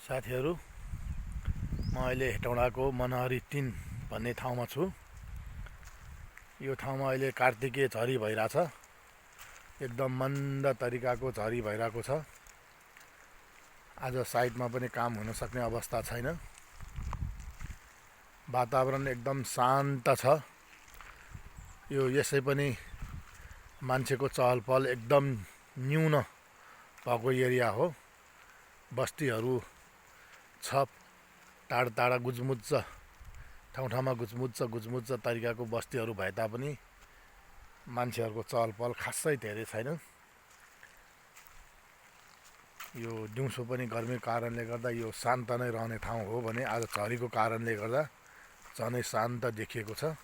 साथीहरू, म अहिले हेटौँडाको मनहरी 3 भन्ने ठाउँमा छु। यो ठाउँमा अहिले कार्तिकीय झरी भइरहेछ। एकदम मन्द तरिकाको झरी भइरहेको छ। आज साइडमा पनि काम हुन सक्ने अवस्था छैन। वातावरण एकदम शान्त छ। यो यसै पनि मान्छेको चहलपहल एकदम न्यून भएको एरिया हो। बस्तीहरू छ टाढा टाढा गुजमुज्ज ठाउँमा गुजमुज्ज तरिकाको बस्तीहरू भए तापनि मान्छेहरूको चहलपहल खासै धेरै छैन। यो दिउँसो पनि गर्मीको कारणले गर्दा यो शान्त नै रहने ठाउँ हो भने आज झरीको कारणले गर्दा झनै शान्त देखिएको छ।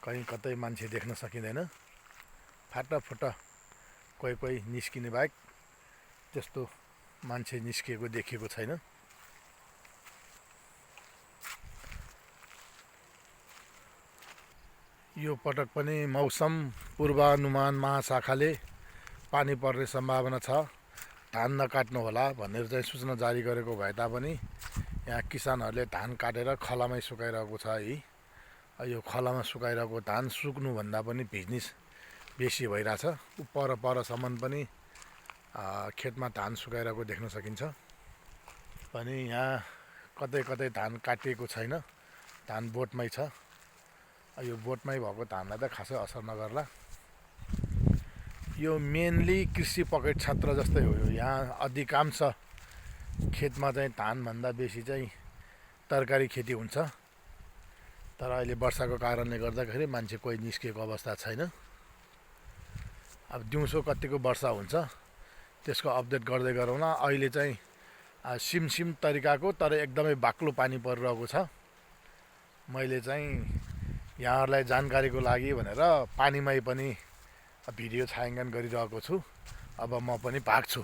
कहीँ कतै मान्छे देख्न सकिँदैन। फाटाफुट्टा कोही निस्किने बाहेक त्यस्तो मान्छे निस्किएको देखिएको छैन। यो पटक पनि मौसम पूर्वानुमान महाशाखाले पानी पर्ने सम्भावना छ, धान नकाट्नु होला भनेर चाहिँ सूचना जारी गरेको भए तापनि यहाँ किसानहरूले धान काटेर खलामै सुकाइरहेको छ है। यो खलामा सुकाइरहेको धान सुक्नुभन्दा पनि भिज्ने बेसी भइरहेछ। परसम्म पनि खेतमा धान सुकाइरहेको देख्न सकिन्छ। पनि यहाँ कतै धान काटिएको छैन, धान बोटमै छ। यो बोटमै भएको धानलाई त खासै असर नगर्ला। यो मेनली कृषि पकेट क्षेत्र जस्तै हो। यहाँ अधिकांश खेतमा चाहिँ धानभन्दा बेसी चाहिँ तरकारी खेती हुन्छ। तर अहिले वर्षाको कारणले गर्दाखेरि मान्छे कोही निस्किएको अवस्था छैन। अब दिउँसो कतिको वर्षा हुन्छ त्यसको अपडेट गर्दै गरौँला। अहिले चाहिँ सिमसिम तरिकाको तर एकदमै बाक्लो पानी परिरहेको छ। मैले चाहिँ यहाँहरूलाई जानकारीको लागि भनेर पानीमै पनि भिडियो छायाङ्कन गरिरहेको छु। अब म पनि भाग्छु।